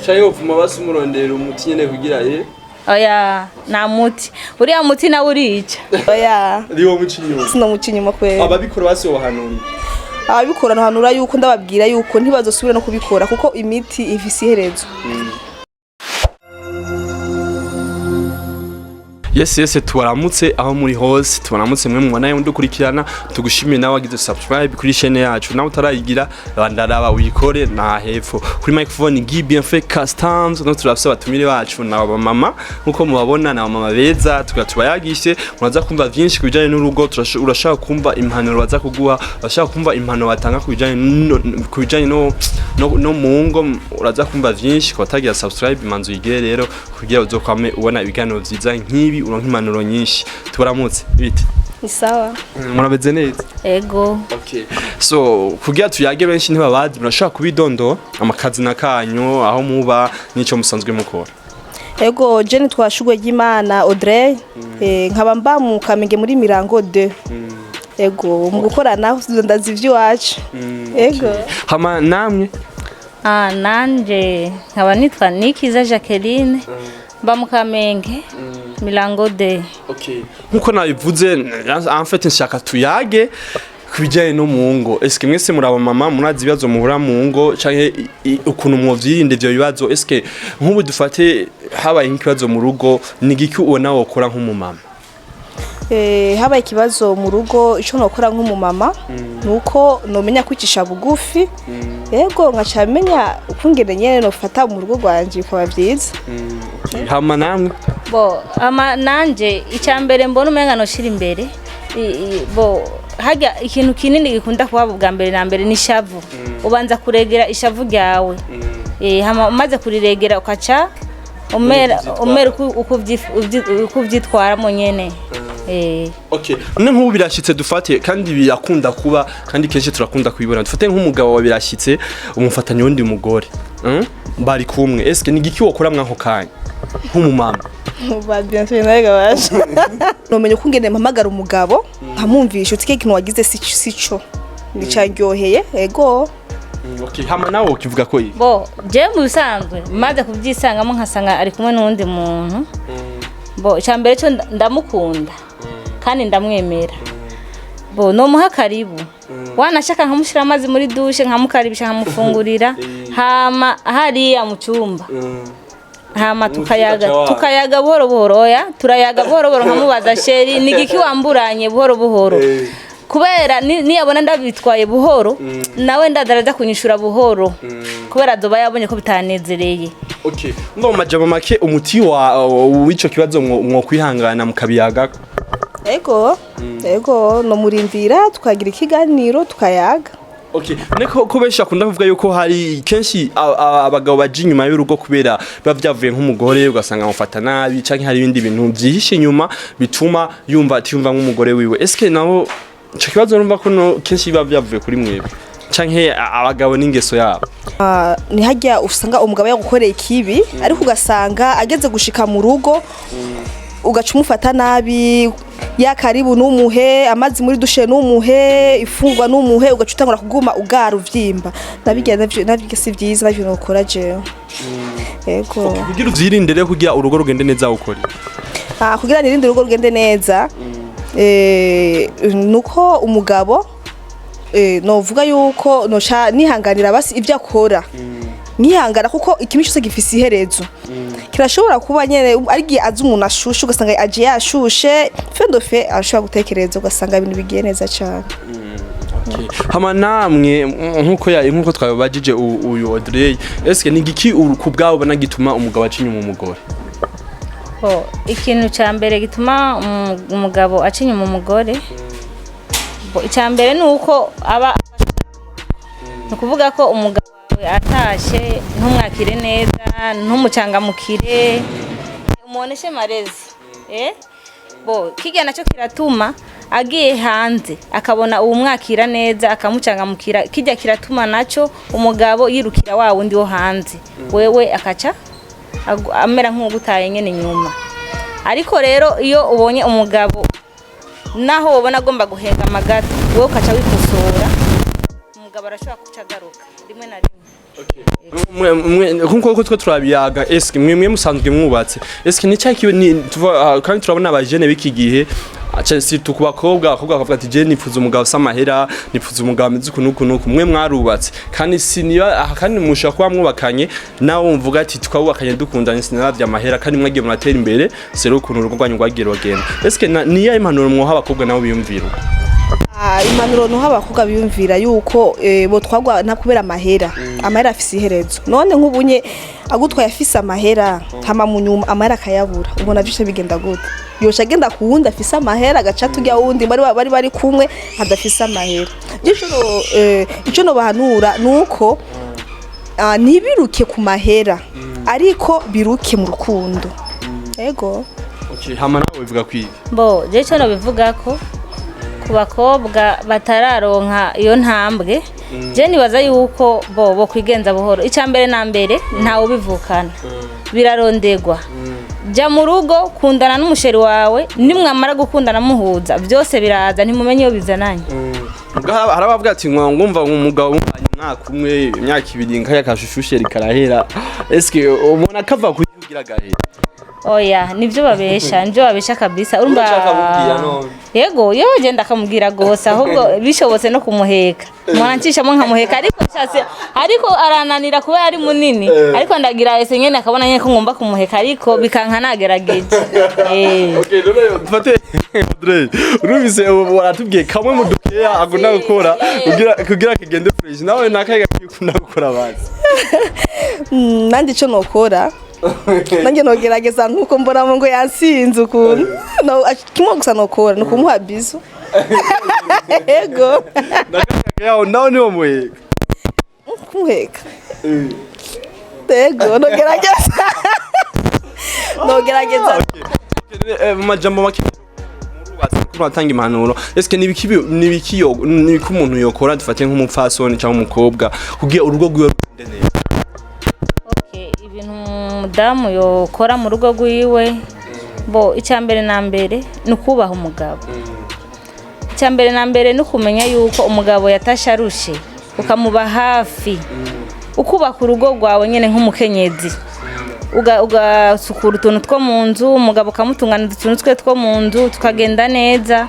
Canke wopfuma basi umurondera umuti nyene kugira ye? Oya, nta muti, uriya muti nawe urica. Oya. Riwo muca inyuma? Sinomuca inyuma kwera. Ababikora basi wobahanura? Ababikora ntuhanura yuko ndababwira yuko ntibazosubira no kubikora, kuko imiti ifise iherezo. Yes, tubaramutse aho muri hose, tubaramutse mwe mubona nawe dukurikirana, tugushimiye nawe wagize subscribe kuri chaîne yacu, nawe utarayigira bandaraba uyikore na hepfo kuri microphone Guy Bienfait Customs. No turafise abatumire bacu na aba mama, nkuko mubabona na mama beza, tuga tubayagishe. Muraza kumva vyinshi kubijanye n'urugo. Urashaka kumva impanuro baza kuguha, urashaka kumva impanuro batanga kubijanye no mu ngo, uraza kumva vyinshi. Ku batagira subscribe, manzu uyigire rero kugira uzokwame ubona ibiganiro vyiza nk'ibi, uronke impanuro nyinshi. Tubaramutse, bite? Ni sawa. Murabeze neza? Ego. Okay. So kugira tuyage, benshi ntibabazi, murashobora kubidondora, amakazina kanyu, aho muba n'ico musanzwe mukora? Ego, je nitwa Shugwe ry'Imana Audrey, nkaba mba mu Kamenge muri Mirango 2. Ego, mu gukorana ndazi ivy'iwacu. Ego. Hama namwe? Ah, nanje nkaba nitwa Nikiza Jacqueline, mba mu Kamenge, Mirango de. Okay. Nkuko nabivuze, en fait nshaka tuyage kubijyanye no mu ngo. Eske mwese muri mama murazi ibibazo muhura mu ngo, canke ukuntu mwovyirinda ivyo bibazo? Eske nk'ubu dufate habaye nk'ikibazo mu rugo, ni igiki ubona wokora nk'umumama? Habaye ikibazo mu rugo, ico nokora nk'umumama nuko nomenya kwicisha bugufi. Ego, nkaca menya ukungene nyene nofata mu rugo rwanje bikaba vyiza. Hama namwe? Bo ama nanje icya mbere mbona umenga noshira imbere bo harya ikintu kinini gikunda kuba bwa mbere na mbere ni ishavu. Ubanza kuregera ishavu ryawe, hama umaze kuriregera ukaca umera umera uko uvyitwaramo nyene. Okay. None nk'ubu birashitse dufate, kandi birakunda kuba, kandi kenshi turakunda kubibona. Dufate nk'umugabo wa birashitse umufatanya wundi mugore. Bari kumwe. Eske ni igiki wokora mwanko kanya nk'umumama? Ba bien sûr, nawe gabasha. Nomenya ukungene mpamagara umugabo nkamwumvisha uti ikintu wagize sico nicaryoheye. Ego. Okay. Hama nawe ukivuga ko iki? Bo je mu bisanzwe maze kubyisangamo nkasanga ari kumwe n'uwundi muntu, bo icya mbere cyo ndamukunda kandi ndamwemera. Bo nomuha karibu, wanashaka nkamushyira amazi muri douche, nkamukaribisha, nkamufungurira, hama hariya mu cyumba, hama tukayaga, tukayaga buhoro buhoro. Oya, turayaga buhoro buhoro, nkamubaza: "Chéri, ni igiki wamburanye?" Buhoro buhoro, kubera niyabona ndabitwaye buhoro, nawe ndadaraza kunyishura buhoro, kubera azoba yabonye ko bitanezereye. Okay. Ngo mu majambo make, umuti wa w'ico kibazo mwo kwihangana mukabiyaga. Ego, nomurindira tukagira ikiganiro, tukayaga. Okay. Neko ko benshi bakunda kuvuga yuko hari kenshi abagabo baje inyuma y'urugo kubera biba vyavuye nk'umugore, ugasanga amufata nabi, canke hari ibindi bintu vyihishe inyuma bituma yumva atiyumva nk'umugore wiwe. Eske nabo ico kibazo numva ko no kenshi biba vyavuye kuri mwebwe canke abagabo n'ingeso yabo? Ah, ni hajya usanga umugabo yagukoreye ikibi, ariko ugasanga ageze gushika mu rugo ugaca umufata nabi, ya karibu numuhe, amazi muri douche numuhe, ifungwa numuhe, ugaca utangura kuguma ugara uvyimba. Nabirya navyo si vyiza, navyo nokora jewe. Ego. Kugira uvyirinde rero, kugira urugo rugende neza, ukora? Ah, kugira nirinde urugo rugende neza, nuko umugabo, novuga yuko noca nihanganira basi ibyo akora, nkihangana, kuko ikintu cyose gifise iherezo. Kirashobora kuba nyene ari igihe azi umuntu ashushe, ugasanga aje yashushe fendofe, arashobora gutekereza, ugasanga ibintu bigiye neza cyane. Okay. Hama namwe, nkuko twabibajije uyu Audrey, eske ni igiki ku bwawe ubona gituma umugabo aca inyuma umugore? Bo, ikintu cya mbere gituma umugabo aca inyuma umugore, bo icya mbere ni uko aba, ni ukuvuga ko umugabo wawe atashe ntumwakire neza, ntumucangamukire, umuoneshe malezi, bo kirya nacyo kiratuma agiye hanze akabona uwumwakira neza, akamucangamukira, kirya kiratuma nacyo umugabo yirukira wa wundi wo hanze, wewe akaca amera nk'ugutaye nyene inyuma. Ariko rero iyo ubonye umugabo, naho ubona agomba guhenga amagato, wowe ukaca wikosora. Umugabo arashobora kuca agaruka rimwe na rimwe. Nkuko twe turabiyaga, eske mwe musanzwe mwubatse, eske ni cya kibi ni tuva kandi turabona abajene b'iki gihe, surtout ku bakobwa, abakobwa bakavuga ati: "Je nifuza umugabo asa amahera, nifuza umugabo ameze uku n'uku n'uku." Mwe mwarubatse, kandi siniba aha, kandi mushobora kuba mwubakanye nawe wumvuga ati: "Twabubakanye dukundanye, sinaravye amahera," kandi mwagiye muratera imbere sero ukuntu urugo rwanyu rwagiye ruragenda. Eske niyo impanuro mwoha abakobwa nabo biyumvira uko? Impanuro nuha abakobwa biyumvira yuko botwagwa nta kubera amahera. Amahera afise iherezo. None nk'ubunye agutwaye afise amahera, hama mu nyuma amahera akayabura, ubona vyose bigenda gute? Yoca agenda ku wundi afise amahera, agaca turya wundi bari kumwe adafise amahera. Ico nobahanura nuko ntibiruke ku mahera, ariko biruke mu rukundo, ego. Okay, hama nawe bivuga kwiga? Bo je cyo nobivuga ko ku bakobwa batararonka iyo ntambwe, je nibaza yuko bo kwigenza buhoro. Icya mbere na mbere, ntawe ubivukana, birarondegwa. Jya mu rugo, kundana n'umusheri wawe, nimwamara gukundana muhuza, byose biraza, ntimumenye iyo bizananye. Ubwo hari abavuga ati ngo ngumva umugabo mubanye umwaka umwe, imyaka 2, nkaya kashushusheri karahera. Eske ubona kava kugira gahera? Oya, nibyo babesha kabisa, urumva. Urashaka kumubwira none? Yego, yo genda akamubwira gose, ahubwo bishobotse no kumuheka mwancishamo nkamuheka, ariko nshatse, ariko arananira kuba ari munini, ariko ndagira ese nyene akabona nyene ko ngomba kumuheka, ariko bikanka nagerageje. Okay, none dufate Audrey, urumvise ubu waratubwiye kamwe mu dukeya akunda gukora kugira kigende fresh. Nawe nakaye gakunda gukora bazi? Nanjye icyo nokora, nanjye nogerageza nkuko mbonamo ngo yansinze ukuntu. No, kimwe gusa nokora ni ukumuha bisou, ego. Nakaye nawe niwo muheka? Kumuheka, ego, nogerageza. Mu majambo make, murubatse ko muratanga impanuro, eske nibiki umuntu yokora, dufate nk'umupfasoni cyangwa umukobwa, kugira urugo rwiwe rugende neza? Okay, ibintu umudamu yokora mu rugo rwiwe, bo icya mbere na mbere ni ukubaha umugabo. Icya mbere na mbere ni ukumenya yuko umugabo yatashe arushe, ukamuba hafi, ukubaka urugo rwawe nyine nk'umukenyezi, ugasukura utuntu two mu nzu, umugabo ukamutunganiriza utuntu twe two mu nzu tukagenda neza,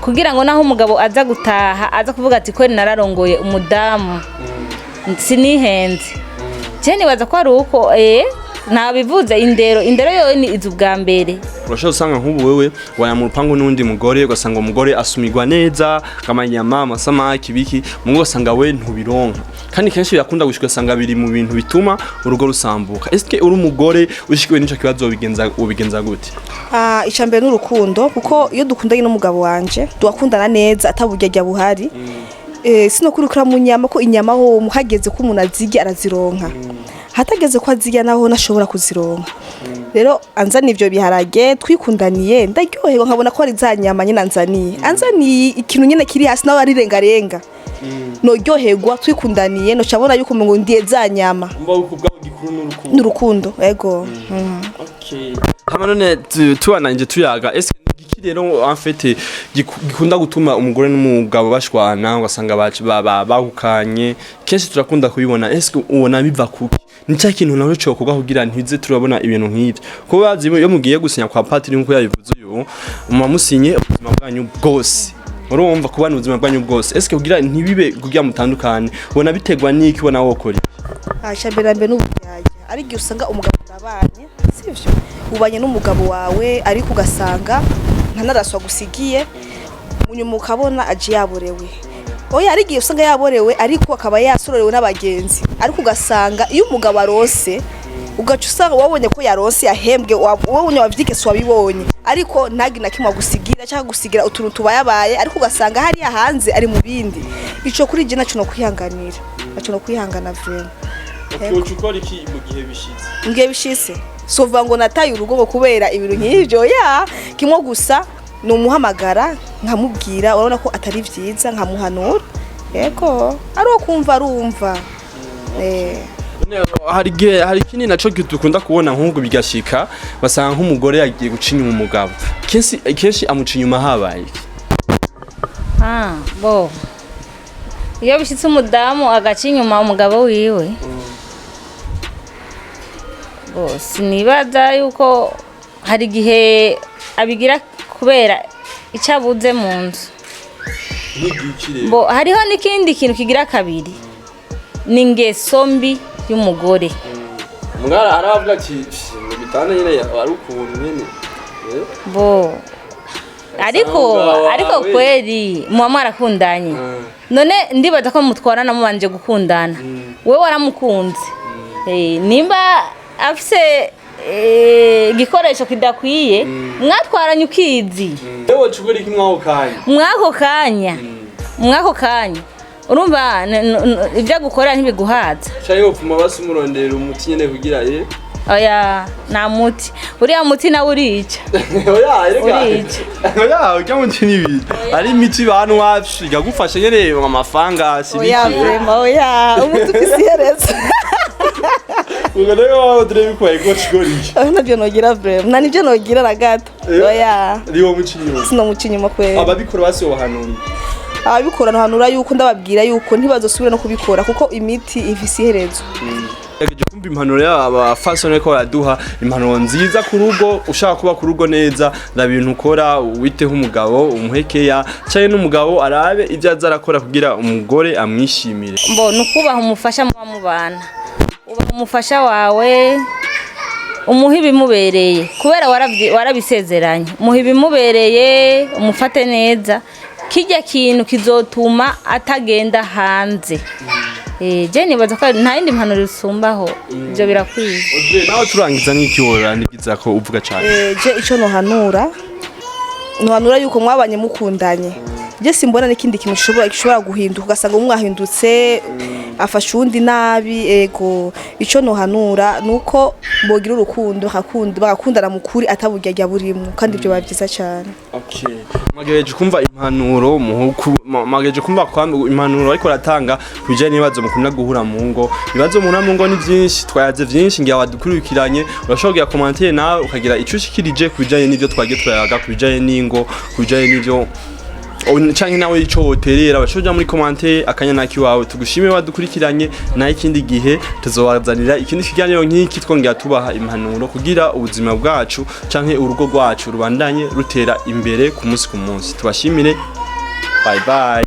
kugira ngo naho umugabo aza gutaha aza kuvuga ati: "Kweri nararongoye umudamu, sinihenze." Je nibaza ko ari uko nabivuze, indero yo ni izi ubwa mbere. Urashobora usanga nk'ubu wewe waya mu rupangu n'undi mugore, ugasanga umugore asumirwa neza amanyama, amasamaki, biki, mugo ugasanga we ntubironka. Kandi kenshi birakunda gushika, ugasanga biri mu bintu bituma urugo rusambuka. Eske uri umugore ushikiwe n'ico kibazo, ubigenza gute? Icya mbere n'urukundo, kuko iyo dukundanye n'umugabo wanje turakundana neza ataburyarya buhari. Sinokurikira mu nyama, ko inyama ho hageze ko umuntu azirya arazironka, hatageze ko azirya naho nashobora kuzironka. Rero anzaniye ivyo biharage twikundaniye, ndaryoherwa, nkabona ko ari za nyama nyine anzaniye ikintu nyine kiri hasi nawe arirengarenga, noryoherwa twikundaniye, nocabona yuko ngo ndiye za nyama. Umva uko ubwawe gikuru n'urukundo. N'urukundo, ego. Okay. Hama none tubananje tuyaga, eske ni igiki rero en fait gikunda gutuma umugore n'umugabo bashwana, ugasanga bahukanye? Kenshi turakunda kubibona. Eske ubona biva kuki? Ni cya kintu nawe cokorwa kugira ntize turabona ibintu nk'ivyo? Kuko bazi iyo mugiye gusinya kwa patiri, nkuko yabivuze uyu, muba musinye ubuzima bwanyu bwose. Urumva kubana ubuzima bwanyu bwose, eske kugira ntibibe, kugira mutandukane, ubona biterwa n'iki? Ubona wokora iki? Icya mbere n'uburyarya. Ari igihe usanga umugabo urabanye, sivyo, ubanye n'umugabo wawe, ariko ugasanga nta naraso agusigiye, munyuma ukabona aje yaborewe. Oya, ari igihe usanga yaborewe ariko akaba yasororewe n'abagenzi, ariko ugasanga iyo umugabo arose, ugaca usanga wabonye ko yarose, yahembwe, wabonye wavyigese, wabibonye, ariko ntagi na kimwe agusigira cyangwa gusigira utuntu tubayabaye, ariko ugasanga hariya hanze ari mu bindi. Ico kuri je naco no kwihanganira, naco no kwihangana vraiment. Uca ukora iki mu gihe bishitse? Ngiye bishise, sova ngo nataye urugo ngo kubera ibintu nk'ivyo ya kimwe gusa, ni umuhamagara nkamubwira, urabona ko atari vyiza, nkamuhanura, yego, ari uwo kumva arumva. Hari igihe, hari ikindi naco dukunda kubona nk'ubwo bigashika, basanga nk'umugore yagiye guca inyuma umugabo. Kenshi kenshi amuca inyuma habaye iki? Bo Iyo bishitse umudamu agaca inyuma umugabo wiwe, bo sinibaza yuko hari igihe abigira kubera icyo abuze mu nzu. Nk'igiki rero? Bo hariho n'ikindi kintu kigira kabiri, ni ingeso mbi y'umugore. Mugara aravuga ati mu gitanda nyine ari ukuntu nyine. Eh? Bo ariko Usanga ariko wawe. Kweri muba mwarakundanye. None ndibaza ko mutwarana mubanje gukundana, wewe waramukunze. Nimba afise igikoresho kidakwiye, mwatwaranye ukizi. Ewe cugura iki mwaho kanya? Mwako kanya urumva ibyo agukorera ntibiguhaza. Canke wopfuma basi umurondera umuti nyene kugira ye? Oya, nta muti, uriya muti nawe urica. Oya, reka. Urica. Oya, ujya muti nibi ari imiti banwa ikagufasha nyene amafangasi. Oya. Biki? Vraiment, oya, umuti ufise iherezo. Ubwo rero waba turabikwaye ko cugura iki? Oya, ntabyo nogira vraiment, nta nibyo nogira na gato. Oya. Ari wo muci inyuma? Sinomuca inyuma kweri. Ababikora basi wobahanura? Ababikora ntuhanura yuko ndababwira yuko ntibazosubire no kubikora, kuko imiti ifise iherezo. Yagejeje kumva impanuro y'abafasoni ko baraduha impanuro nziza ku rugo. Ushaka kuba ku rugo neza, raba ibintu ukora, witeho umugabo, umuhekeya, canke n'umugabo arabe ibyo aza arakora kugira umugore amwishimire. Mbo ni ukubaha umufasha muba mubana, ubaha umufasha wawe, umuha ibimubereye kubera warabisezeranye. Umuha ibimubereye, umufate neza, kijya kintu kizotuma atagenda hanze. Je nibaza ko nta yindi mpanuro isumbaho, ibyo birakwiye. Audrey, nawe turangiza n'iki worangiza ko uvuga cane? Je ico nohanura yuko mwabanye mukundanye, je simbona n'ikindi kintu gishobora guhinduka, ugasanga umwe ahindutse afashe uwundi nabi. Ego, ico nohanura nuko bogira urukundo, bagakundana mu kuri, ataburyarya burimwo, kandi ibyo biba byiza cyane. Okay. Mwagereje kumva impanuro muhuku, mwagereje kumva impanuro ariko aratanga ku bijanye n'ibibazo mukunda guhura mu ngo. Ibibazo muhura mu ngo ni byinshi, twayaze byinshi, ngira wadukurikiranye. Urashobora kugira commentaire nawe ukagira ico ushikirije ku bijanye n'ivyo twagiye turayaga, ku bijanye n'ingo, ku bijanye n'ivyo canke nawe ico woterera, bashobora muri commentaire. Akanya naki wawe, tugushimire wadukurikiranye. Naho ikindi gihe tuzobazanira ikindi kiganiro nk'iki, twongera tubaha impanuro kugira ubuzima bwacu canke urugo rwacu rubandanye rutera imbere ku munsi ku munsi. Tubashimire, bye bye.